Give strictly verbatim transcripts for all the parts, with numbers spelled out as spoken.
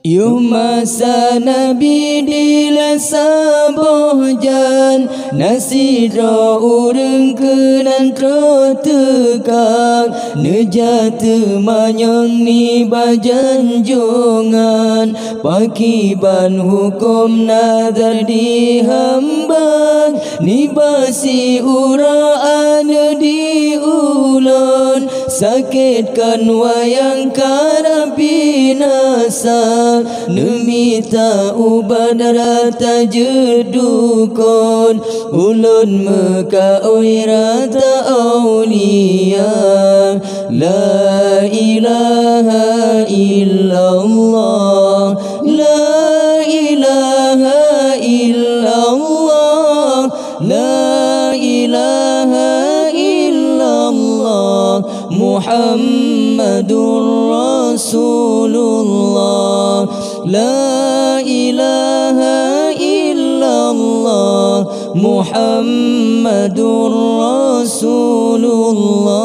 Yoh masa Nabi dilèe saboh jan, na sidroe ureueng keunan troh teuka, neujak teumanyong nibak janjongan, pakiban huköm nazar di hamba, nibak siuroe aneuk di ulôn, sakét kon wayang karab binasa, neumita ubat rata jeuet dukon, ulôn meukaôi rata aulia. La ilaha illallah, la ilaha illallah, la ilaha illallah, Muhammadur Rasulullah. La ilaha illallah, Muhammadur Rasulullah.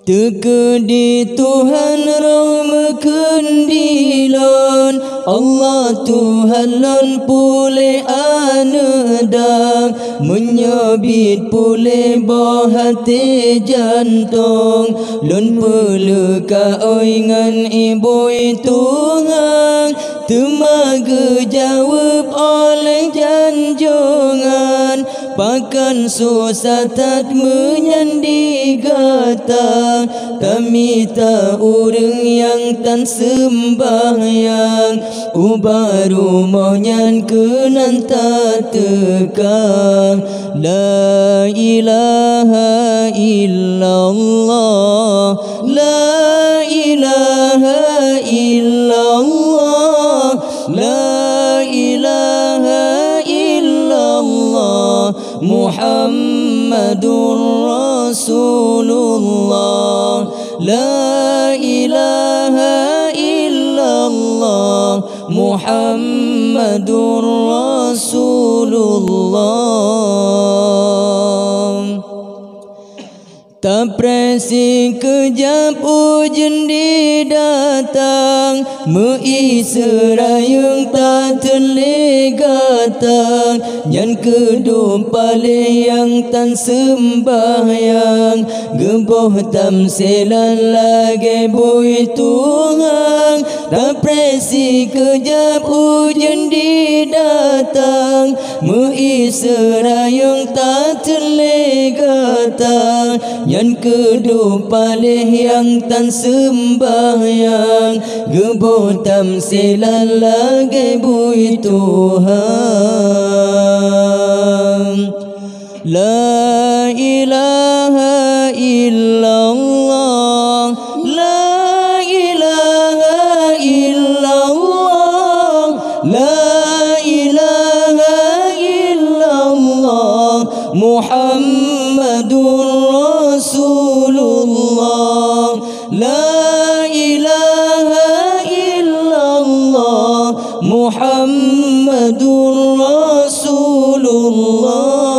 Teukeudi Tuhan roh meukheun di lôn, Allah Tuhan lôn puléh aneuk dang. Meunyoe biet puléh boh até jantong, lôn peuleukaôi ngon ibu tuha, teuma geujaweueb oleh janjongan. Pakon susah that meunyan di gata, tamita ureueng nyang tan seumbahyang, ubak rumoh nyan keunan tateuka. La ilaha illallah, la ilaha illallah, la ilaha illallah, Muhammadur Rasulullah. La ilaha illallah, Muhammadur Rasulullah. Tapreh sikeujab ujeuen di datang, meu-ié seurayeueng tateun lé gata, nyan keudum paléh nyang tan seumbahyang, geuboh tamsilan lagée bui tuha. Tapreh sikeujab ujeuen di datang, meu-ié seurayeueng tateun lé gata, nyan keudum paléh nyang tan seumbahyang, geuboh tamsilan lagée bui tuha. La ilaha illallah, la ilaha illallah, la ilaha illallah, Muhammadur Rasulullah. La ilaha illallah, Muhammadur Rasulullah.